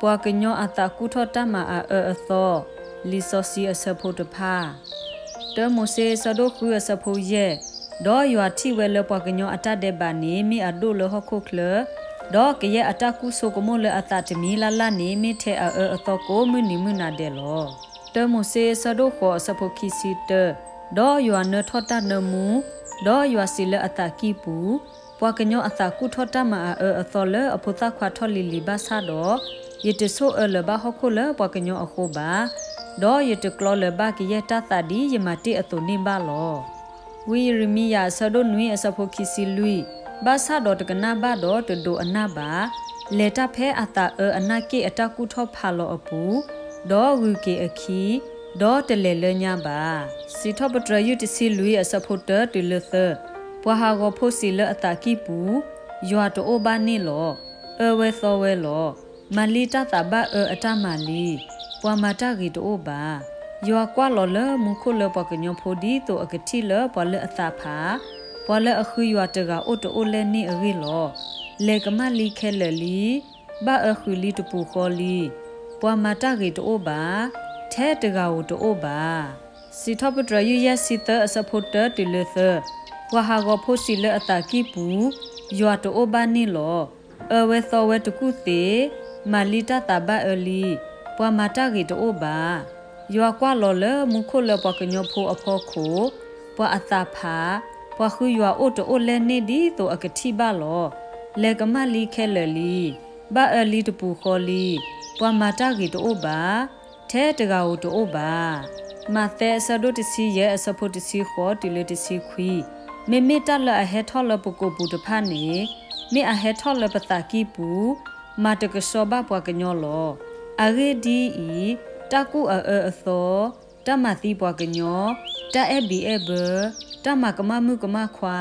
ပှၤကညီအသးကူၣ်ထီၣ်တၢ်မၤအအၢအသီ, လံာ်စီဆှံအဆၢဖိတဖၣ်. တၢမိၤၡ့အဆၢဒိၣ်ဃုအဆၢဖိယဲၢ်, ဒီးယွၤထံၣ်ဝဲလၢပှၤကညီအတၢ်ဒဲးဘးန့ၣ် မ့ၢ်အဒိၣ်လၢဟီၣ်ခိၣ်ချၢ, ဒီးကယဲၢ်အတၢ်ကူၣ်ဆိကမိၣ်လၢအသးတမံၤလၢ်လၢ်န့ၣ် မ့ၢ်ထဲအအၢအသီကိးမုၢ်နံၤမုၢ်နၤဒဲးလီၤ. တၢမိၤၡ့အဆၢဒိၣ်ဃိးအဆၢဖိခံဆံတၢ, ဒီးယွၤနၢထီၣ်တၢ်နၢမူ, ဒီးယွၤစံးလၢအသးကံၢ်ပူၤ, ပှၤကညီအသးကူၣ်ထီၣ်တၢ်မၤအအၢအသီလၢအဖိသၣ်ခွါထီၣ်လံၤလံၤဘၣ်ဆၣ်ဒီး, ယတဆိၣ်အၢလၢၤဘၣ်ဟီၣ်ခိၣ်လၢပှၤကညီအဃိဘၣ်, ဒီးယတကျီလၢၤဘၣ်ကယဲၢ်တၢ်သးဒ်ယမၤတ့ၢ်အသိးန့ၣ်ဘၣ်လီၤ. ဝံယံးရမံယၤအဆၢဒိၣ်နွံအဆၢဖိခံဆံလွံၢ်, ဘၣ်ဆၣ်ဒီးတကနၣ်ဘၣ်ဒီးတဒိးအနၢ်ဘၣ်, လဲၤတၢ်ဖဲအသးအၢအနၢ်က့ၣ်အတၢ်ကူၣ်ထီၣ်ဖးလီၤအပူၤ, ဒီးဂုၤက့ၤအခံ, ဒီးတလဲၤလၢညါဘၣ်. စံးထီၣ်ပတြၢၤယုၢ်တဆံလွံၢ်အဆၢဖိတၢတုၤလၢသၢ, ပှၤဟးဂီၤဖိစံးလၢအသးကံၢ်ပူၤ, ယွၤတအိၣ်ဘၣ်န့ၣ်လီၤ. အၢဝဲသီဝဲလီၤ. မၤလံတၢ်သးဘၣ်အၢအတၢ်မၤလံ. ပှၤမၤတၢ်ဂ့ၤတအိၣ်ဘၣ်. ယွၤကွၢ်လီၤလၢမူခိၣ်လၢပှၤကညီဖိဒ်သိးအကထံၣ်လၢပှၤလၢအသးဖး, ပှၤလၢအဃုယွၤတဂၤအိၣ်တအိၣ်လဲၣ်န့ၣ်အဂ့ၢ်လီၤ. လဲၤကမၣ်လံခဲလၢာ်လံ. ဘၣ်အၢဃုာ်လံတပူၤဃီလံ. ပှၤမၤတၢ်ဂ့ၤတအိၣ်ဘၣ်. ထဲတဂၤဧိၤတအိၣ်ဘၣ်. စံးထီၣ်ပတြၢၤယုၢ်ယဲၢ်ဆံသၢအဆၢဖိတၢတုၤလၢသၢ, ပှၤဟးဂီၤဖိစံးလၢအသးကံၢ်ပူၤ, ယွၤတအိၣ်ဘၣ်န့ၣ်လီၤ. အၢဝဲသီဝဲတကူၣ်သ့, မၤလံတၢ်သးဘၣ်အၢလံ. ပှၤမၤတၢ်ဂ့ၤတအိၣ်ဘၣ်. ယွၤကွၢ်လီၤလၢမူခိၣ်လၢပှၤကညီဖိအဖီခိၣ်, ပှၤအသးဖး, ပှၤဃုယွၤအိၣ်တအိၣ်လဲၣ်န့ၣ်ဒ်သိးအကထံၣ်ဘၣ်လီၤ. လဲၤကမၣ်လံခဲလၢာ်လံ. ဘၣ်အၢလံတပူၤဃီလံ. ပှၤမၤတၢ်ဂ့ၤတအိၣ်ဘၣ်. ထဲတဂၤဧိၤတအိၣ်ဘၣ်. မးသဲအဆၢဒိၣ်တဆံယဲၢ်အဆၢဖိတဆံဃိးတုၤလၢတဆံခွံ, မ့မ့ၢ်တၢ်လၢအဟဲထီၣ်လၢပကိာ်ပူၤတဖၣ်န့ၣ်, မ့ၢ်အဟဲထီၣ်လၢပသးကံၢ်ပူၤ, မၤတကဆှီဘၣ်ပှၤကညီလီၤ. အဂ့ၢ်ဒ်အံၤ, တၢ်ကူၣ်အအၢအသီ, တၢ်မၤသံပှၤကညီ, တၢ်အဲၣ်ဘံၣ်အဲၣ်ဘၢ, တၢ်မၤကမၣ်မုၣ်ကမၣ်ခွါ,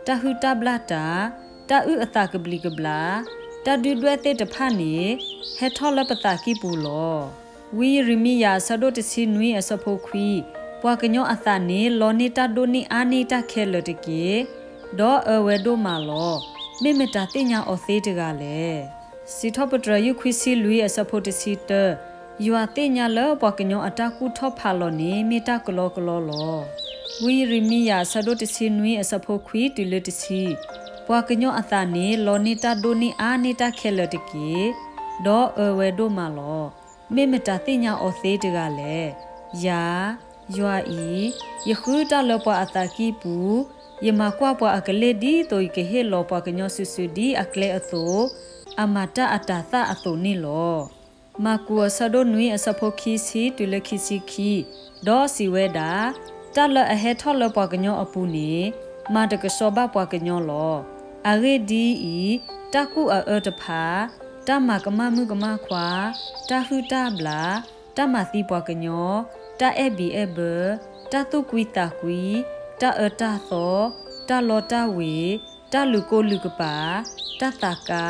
တၢ်ဟုၣ်တၢ်ဘျၣ်တၢ်, တၢ်အုၣ်အသးကဘျံးကဘျၣ်, တၢ်ဒုၣ်ဒွဲၣ်သ့ၣ်တဖၣ်န့ၣ်, ဟဲထီၣ်လၢပသးကံၢ်ပူၤလီၤ. ဝံယံးရမံယၤအဆၢဒိၣ်တဆံနွံအဆၢဖိခွံ, ပှၤကညီအသးန့ၣ် လီန့ၢ်တၢ်ဒိၣ်န့ၢ်အါန့ၢ်တၢ်ခဲလၢာ်တက့ၢ်. ဒီးအၢဝဲဒိၣ်မးလီၤ. မ့ၢ်မတၤသ့ၣ်ညါအီၤသ့တဂၤလဲၣ်. စံးထီၣ်ပတြၢၤယုၢ်ခွံဆံလွံၢ်အဆၢဖိတဆံတၢ, ယွၤသ့ၣ်ညါလၢပှၤကညီအတၢ်ကူၣ်ထီၣ်ဖးလီၤန့ၣ် မ့ၢ်တၢ်ကလီကလီလီၤ. ဝံယံးရမံယၤအဆၢဒိၣ်တဆံနွံအဆၢဖိခွံတုၤလၢတဆံ, ပှၤကညီအသးန့ၣ် လီန့ၢ်တၢ်ဒိၣ်န့ၢ်အါန့ၢ်တၢ်ခဲလၢာ်တက့ၢ်. ဒီးအၢဝဲဒိၣ်မးလီၤ. မ့ၢ်မတၤသ့ၣ်ညါအီၤသ့တဂၤလဲၣ်. ယၤ, ယွၤအံၤ, ယဃုတၢ်လၢပှၤအသးကံၢ်ပူၤ, ယမၤကွၢ်ပှၤအကလ့ၢ်ဒ်သိးယကဟ့ၣ်လီၤပှၤကညီစုာ်စုာ်ဒ်အကျဲအသိး, အမၤတၢ်အတၤသၣ်အသိးန့ၣ်လီၤ. မၢ်ကူးအဆၢဒိၣ်နွံအဆၢဖိခံဆံတုၤလၢခံဆံခံ, ဒီးစံးဝဲဒၣ်, တၢ်လၢအဟဲထီၣ်လၢပှၤကညီအပူၤန့ၣ်, မၤတကဆှီဘၣ်ပှၤကညီလီၤ. အဂ့ၢ်ဒ်အံၤ, တၢ်ကူၣ်အအၢတဖၣ်, တၢ်မၤကမၣ်မုၣ်ကမၣ်ခွါ, တၢ်ဟုၣ်တၢ်ဘျၣ်, တၢ်မၤသံပှၤကညီ, တၢ်အဲၣ်ဘံၣ်အဲၣ်ဘၢ, တၢ်သူၣ်ကွံသးကွံ, တၢ်အၢတၢ်သီ, တၢ်လီတၢ်ဝ့ၤ, တၢ်လုၢ်ကိၢ်လုၢ်ကပၤ, တၢ်သးကါ,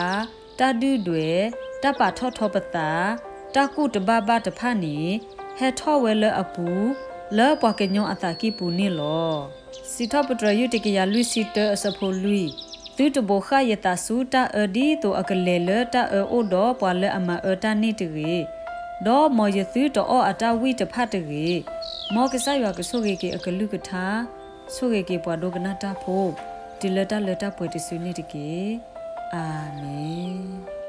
တၢ်ဒုၣ်ဒွဲၣ်, တၢ်ပာ်ထီၣ်ထီပသး, တၢ်ကူၣ်တဘၣ်ဘၣ်တဖၣ်န့ၣ်, ဟဲထီၣ်ဝဲလၢအပူၤ, လၢပှၤကညီအသးကံၢ်ပူၤန့ၣ်လီၤ. စံးထီၣ်ပတြၢၤယုၢ်တကယၤလွံၢ်ဆံတၢအဆၢဖိလွံၢ်, သုတဘိးဃၣ်ယသးဆူတၢ်အၢဒ်သိးအကလဲၤလၢတၢ်အၢအိၣ်ဒီးပှၤလၢအမၤအၢတၢ်န့ၣ်တဂ့ၤ, ဒီးမ်ယသုတအီၣ်အတၢ်ဝံၣ်တဖၣ်တဂ့ၤ, မ်ကစၢ်ယွၤကဆိၣ်ဂ့ၤက့ၤအကလုၢ်ကထါ, ဆိၣ်ဂ့ၤက့ၤပှၤဒိကနၣ်တၢ်ဖိ, တုၤလၢတၢ်လၢတၢ်ပှဲၤတစုန့ၣ်တက့ၢ်. အၤမ့ၣ်.